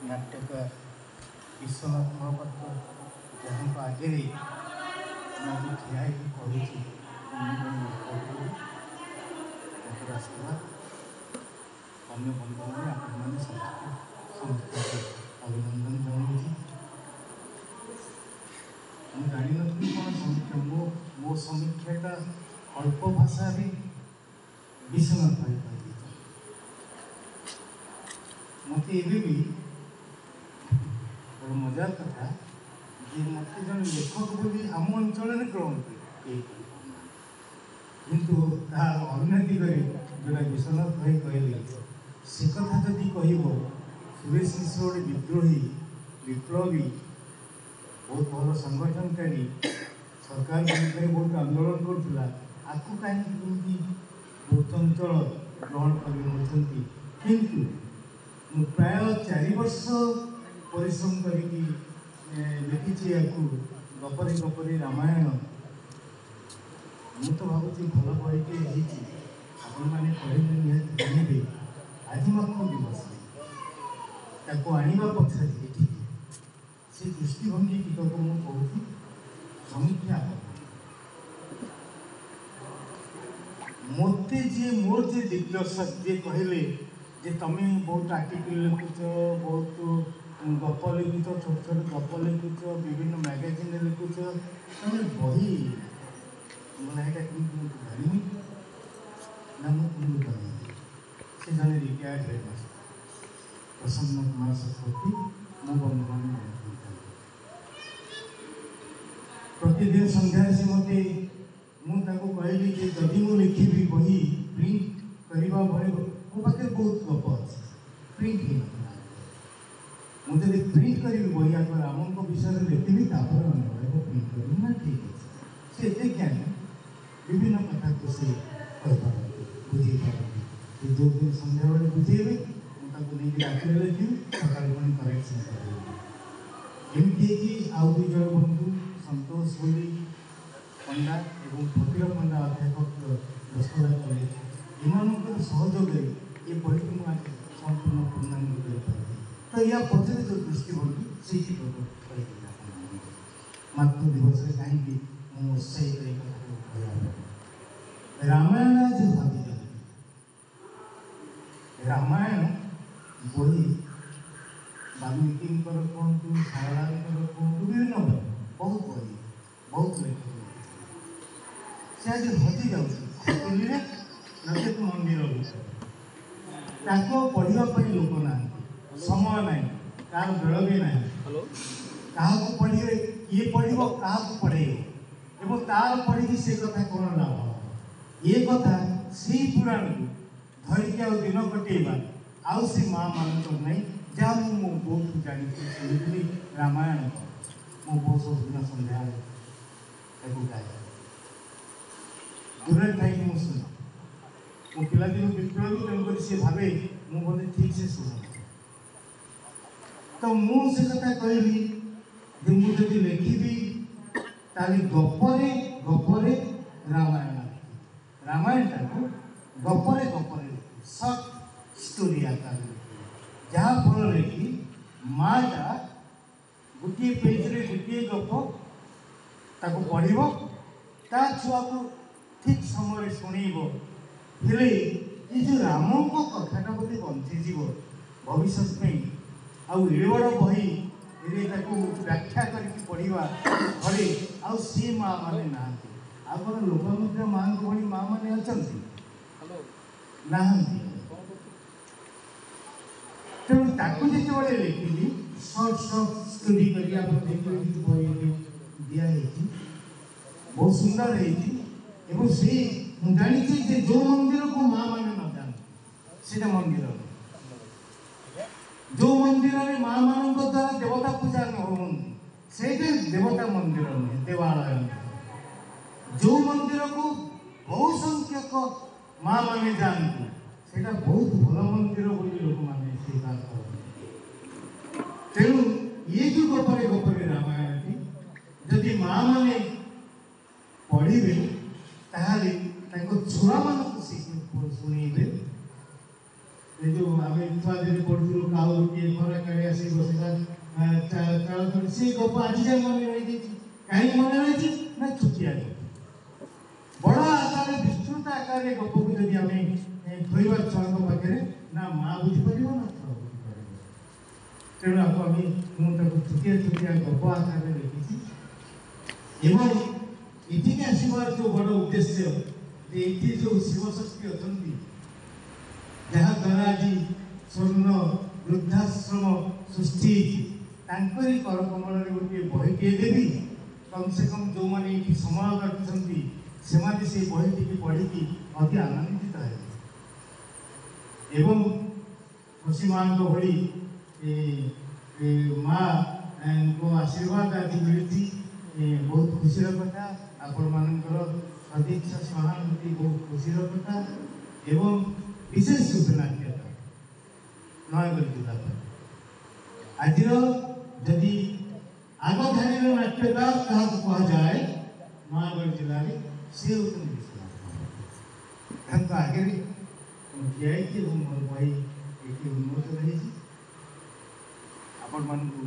ନାଟ୍ୟକାର ବିଶ୍ୱନାଥ ମହାପାତ୍ର, ଯାହାଙ୍କ ଆଗରେ ମୁଁ ଆଜି ଠିଆ ହେଇକି କହୁଛି ମୁଁ ଜଣେ ଲେଖକ ବୋଲି, ତାଙ୍କର ଆଶୀର୍ବାଦ। ଅନ୍ୟ ବନ୍ଧୁମାନେ, ଆପଣମାନେ ସମସ୍ତେ, ସମସ୍ତଙ୍କୁ ଅଭିନନ୍ଦନ ଜଣାଉଛି। ମୁଁ ଜାଣିନଥିଲି କ'ଣ ସମୀକ୍ଷା। ମୋ ସମୀକ୍ଷାଟା ଅଳ୍ପ ଭାଷାରେ ବିଶ୍ୱନାଥ ଭାଇ କହିଦେଇଛନ୍ତି ମୋତେ। ଏବେ ବି ବଡ଼ ମଜାର କଥା ଯେ ମୋତେ ଜଣେ ଲେଖକ ବୋଲି ଆମ ଅଞ୍ଚଳରେ ଗ୍ରହଣ କେହି କରିପାରୁନାହାନ୍ତି, କିନ୍ତୁ ତାହାର ଅନ୍ୟ ଦିଗରେ ଯେଉଁଟା ବିଶ୍ୱନାଥ ଭାଇ କହିଲେ, ସେ କଥା ଯଦି କହିବ, ସୁରେଶ ମିଶ୍ର ଗୋଟେ ବିଦ୍ରୋହୀ, ବିପ୍ଳବୀ, ବହୁତ ଭଲ ସଂଗଠନକାରୀ, ସରକାର ବିରୁଦ୍ଧରେ ବହୁତ ଆନ୍ଦୋଳନ କରୁଥିଲା, ଆକୁ କାହିଁକି କେମିତି ବହୁତ ଚଞ୍ଚଳ ଗ୍ରହଣ କରି ନେଉଛନ୍ତି? କିନ୍ତୁ ମୁଁ ପ୍ରାୟ 4 ବର୍ଷ ପରିଶ୍ରମ କରିକି ଲେଖିଛି ୟାକୁ, ଗପରେ ଗପରେ ରାମାୟଣ। ମୁଁ ତ ଭାବୁଛି ଭଲ ବହିଟିଏ ହେଇଛି, ଆପଣମାନେ ପଢ଼ିଲେ ନିହାତି ଜାଣିବେ। ଆଜି ମାତୃ ଦିବସରେ ତାକୁ ଆଣିବା ପଛରେ ଏଠିକି ସେ ଦୃଷ୍ଟିଭଙ୍ଗୀ ଟିକକ ମୁଁ କହୁଛି। ସମୀକ୍ଷା ଆପଣ ମୋତେ ଯିଏ, ମୋର ଯିଏ ଦିଗ୍ଦର୍ଶକ, ଯିଏ କହିଲେ ଯେ ତମେ ବହୁତ ଆର୍ଟିକଲ ଲେଖୁଛ, ବହୁତ ଗପ ଲେଖୁଛ, ଛୋଟ ଛୋଟ ଗପ ଲେଖୁଛ, ବିଭିନ୍ନ ମ୍ୟାଗାଜିନ୍ରେ ଲେଖୁଛ, ତମେ ବହି, ମୁଁ ଏଇଟା କେମିତି ମୁଁ ଜାଣିନି ନା, ମୁଁ ତୁମକୁ ଜଣେଇବି। ସେ ଜଣେ ରିଟାୟାର୍ଡ ହେଡ଼ମାଷ୍ଟର ପ୍ରସନ୍ନ କୁମାର ଶତପଥୀ, ମୋ ବନ୍ଧୁମାନେ ଜାଣିଛନ୍ତି ତାଙ୍କୁ। ପ୍ରତିଦିନ ସନ୍ଧ୍ୟାରେ ସେ ମୋତେ, ମୁଁ ତାଙ୍କୁ କହିଲି ଯେ ଯଦି ମୁଁ ଲେଖିବି ବହି ପ୍ରିଣ୍ଟ କରିବା ଭଳି, ମୋ ପାଖରେ ବହୁତ ଗପ ଅଛି, ପ୍ରିଣ୍ଟ ହେଇନଥିଲା, ମୁଁ ଯଦି ପ୍ରିଣ୍ଟ କରିବି ବହି, ଆଗ ରାମଙ୍କ ବିଷୟରେ ଲେଖିବି, ତାପରେ ଅନ୍ୟ ଗୁଡ଼ାକ ପ୍ରିଣ୍ଟ କରିବି। ନା, ଠିକ୍ ଅଛି। ସେ ଏତେ ଜ୍ଞାନୀ, ବିଭିନ୍ନ କଥାକୁ ସେ କହିପାରନ୍ତି, ବୁଝେଇ ପାରନ୍ତି। ସେ ଯେଉଁଦିନ ସନ୍ଧ୍ୟାବେଳେ ବୁଝେଇବେ, ମୁଁ ତାକୁ ନେଇକି ରାତିରେ ଲେଖିବି, ସକାଳେ ପୁଣି କରେକ୍ସନ୍ କରିଦେବି। ଏମିତି ହେଇକି ଆଉ 2 ଜଣ ବନ୍ଧୁ, ସନ୍ତୋଷ ବୋଲି ପଣ୍ଡା ଏବଂ ଫକୀର ପଣ୍ଡା, ଅଧ୍ୟାପକ ଦଶପଲ୍ଲା କଲେଜ, ଏମାନଙ୍କର ସହଯୋଗରେ ଏ ବହିଟି ମୁଁ ଆଜି ସମ୍ପୂର୍ଣ୍ଣ ପୂର୍ଣ୍ଣାଙ୍ଗ କରିପାରିବି। ତ ୟା ପଛରେ ଯେଉଁ ଦୃଷ୍ଟିଭଙ୍ଗୀ, ସେଇଠି କହିଥିଲି ଆପଣମାନଙ୍କୁ ମାତୃ ଦିବସରେ କାହିଁକି ମୁଁ ଉତ୍ସାହିତ ଏ କଥାକୁ କହିବା ପାଇଁ। ରାମାୟଣ ଆଜି ହଜିଯାଉଛି। ରାମାୟଣ ବହି ବାଲ୍ମୀକିଙ୍କର କୁହନ୍ତୁ, ଶାରଳାଙ୍କର କୁହନ୍ତୁ, ବିଭିନ୍ନ ବହି, ବହୁତ ବହି, ବହୁତ ଲେଖକ ଲେଖିଥିଲେ, ସେ ଆଜି ହଜି ଯାଉଛି ଖଟୁଲିରେ ନଚେତ ମନ୍ଦିର ଭିତରେ। ତାକୁ ଆଉ ପଢ଼ିବା ପାଇଁ ଲୋକ ନାହାନ୍ତି, ସମୟ ନାହିଁ, କାହାର ବେଳ ବି ନାହିଁ। କାହାକୁ ପଢ଼ିବେ, କିଏ ପଢ଼ିବ, କାହାକୁ ପଢ଼େଇବ, ଏବଂ ତାର ପଢ଼ିକି ସେ କଥା କ'ଣ ଲାଭ ହେବ? ଏ କଥା ସେଇ ପୁରାଣକୁ ଧରିକି ଆଉ ଦିନ କଟେଇବା ଆଉ ସେ ମା ମାନଙ୍କର ନାହିଁ। ଯାହା ମୁଁ ମୋ ବୋଉଠୁ ଜାଣିଛି, ଶୁଣିଥିଲି ରାମାୟଣ, ମୋ ବୋଉ ସବୁଦିନ ସନ୍ଧ୍ୟାବେଳେ ତାକୁ ଗାଏ, ଦୂରରେ ଥାଇକି ମୁଁ ଶୁଣେ। ମୋ ପିଲାଦିନୁ ବିପ୍ଳବୀ, ତେଣୁକରି ସେ ଭାବେ ମୁଁ ବୋଧେ ଠିକ୍ ସେ ଶୁଣେ। ତ ମୁଁ ସେ କଥା କହିଲି ଯେ ମୁଁ ଯଦି ଲେଖିବି ତାହେଲେ ଗପରେ ଗପରେ ରାମାୟଣ ଲେଖିବି, ରାମାୟଣଟାକୁ ଗପରେ ଗପରେ ଲେଖିବି, ସର୍ଟ ଷ୍ଟୋରି ଆକାରରେ ଲେଖିବି, ଯାହାଫଳରେ କି ମାଟା ଗୋଟିଏ ପେଜରେ ଗୋଟିଏ ଗପ ତାକୁ ପଢ଼ିବ, ତା ଛୁଆକୁ ଠିକ୍ ସମୟରେ ଶୁଣେଇବ। ହେଲେ ଏ ଯେଉଁ ରାମଙ୍କ କଥାଟା ବୋଧେ ବଞ୍ଚିଯିବ ଭବିଷ୍ୟତ ପାଇଁ। ଆଉ ଏଡ଼େ ବଡ଼ ବହିରେ ତାକୁ ବ୍ୟାଖ୍ୟା କରିକି ପଢ଼ିବା ଘରେ ଆଉ ସେ ମା ମାନେ ନାହାନ୍ତି। ଆଉ କ'ଣ ଲୋପାମୁଦ୍ରା ମାଆଙ୍କ ଭଳି ମା ମାନେ ଅଛନ୍ତି? ନାହାନ୍ତି। ତେଣୁ ତାକୁ ଯେତେବେଳେ ଲେଖିଲି ସର୍ଟ ସର୍ଟ ଷ୍ଟୋରି କରି, ଆପଣ ଦେଖିବେ କିଛି ବହି ଦିଆହେଇଛି, ବହୁତ ସୁନ୍ଦର ହେଇଛି। ଏବଂ ସେ ମୁଁ ଜାଣିଛି ଯେ ଯେଉଁ ମନ୍ଦିରକୁ ମା ମାନେ ନ ଯାଆନ୍ତି ସେଇଟା ମନ୍ଦିର ନୁହେଁ। ଯେଉଁ ମନ୍ଦିରରେ ମା ମାନଙ୍କ ଦ୍ୱାରା ଦେବତା ପୂଜା ନ ହୁଅନ୍ତି ସେଇଟା ଦେବତା ମନ୍ଦିର ନୁହେଁ, ଦେବାଳୟ ନୁହେଁ। ଯେଉଁ ମନ୍ଦିରକୁ ବହୁ ସଂଖ୍ୟକ ମା ମାନେ ଯାଆନ୍ତି ସେଇଟା ବହୁତ ଭଲ ମନ୍ଦିର ବୋଲି ଲୋକମାନେ ସ୍ୱୀକାର କରନ୍ତି। ତେଣୁ ଇଏ ଯେଉଁ ଗପରେ ଗପରେ ରାମାୟଣଟି ଯଦି ମା ମାନେ ପଢ଼ିବେ, ତାହେଲେ ତାଙ୍କ ଛୁଆମାନଙ୍କୁ ଶୁଣେଇବେ। ଏ ଯେଉଁ ଆମେ ଛୁଆ ଦିନେ ପଢ଼ୁଥିଲୁ, କାଉ ଗୋଟିଏ ଖରା କାଳେ ଆସି ବସିଲା ଚାଳ ତଳେ, ସେ ଗପ ଆଜି ଯାଏଁ ମନେ ରହିଯାଇଛି। କାହିଁକି ମନେ ରହିଛି ନା ଛୋଟିଆ ଗପ, ବଡ଼ ଆକାରରେ, ବିସ୍ତୃତ ଆକାରରେ ଗପକୁ ଯଦି ଆମେ ଥୋଇବା ଛୁଆଙ୍କ ପାଖରେ, ନା ମା ବୁଝିପାରିବ ନା ଛୁଆ ବୁଝିପାରିବ। ତେଣୁ ଆକୁ ଆମେ, ମୁଁ ତାକୁ ଛୋଟିଆ ଛୋଟିଆ ଗପ ଆକାରରେ ଲେଖିଛି। ଏବଂ ଏଠିକି ଆସିବାର ଯେଉଁ ବଡ଼ ଉଦ୍ଦେଶ୍ୟ ଯେ ଏଠି ଯେଉଁ ଶିବଶକ୍ତି ଅଛନ୍ତି, ଯାହାଦ୍ୱାରା ଆଜି ସ୍ୱର୍ଣ୍ଣ ବୃଦ୍ଧାଶ୍ରମ ସୃଷ୍ଟି ହେଇଛି, ତାଙ୍କରି କରକମଳରେ ଗୋଟିଏ ବହିଟିଏ ଦେବି। କମ୍ ସେ କମ୍ ଯେଉଁମାନେ ଏଇଠି ସମୟ କାଟୁଛନ୍ତି, ସେମାନେ ସେଇ ବହିଟିକି ପଢ଼ିକି ଅତି ଆନନ୍ଦିତ ହେବେ। ଏବଂ ଶଶୀ ମାଙ୍କ ଭଳି ମାଙ୍କ ଆଶୀର୍ବାଦ ଆଜି ମିଳିଛି, ବହୁତ ଖୁସିର କଥା। ଆପଣମାନଙ୍କର ସଦିଚ୍ଛା ସହାନୁଭୂତି ବହୁତ ଖୁସିର କଥା। ଏବଂ ବିଶେଷ ରୂପେ ନାଟ୍ୟକାର ନୟାଗଡ଼ ଜିଲ୍ଲା ପାଇଁ ଆଜିର ଯଦି ଆଗ ଧାଡ଼ିର ନାଟ୍ୟକାର କାହାକୁ କୁହାଯାଏ ନୟାଗଡ଼ ଜିଲ୍ଲାରେ, ସେ ହେଉଛନ୍ତି ବିଶ୍ୱନାଥ ମହାପାତ୍ର। ତାଙ୍କ ଆଗରେ ମୁଁ ଠିଆ ହେଇଛି ଏବଂ ମୋର ବହି ଏଠି ଉନ୍ମୋଚନ ହେଇଛି। ଆପଣମାନଙ୍କୁ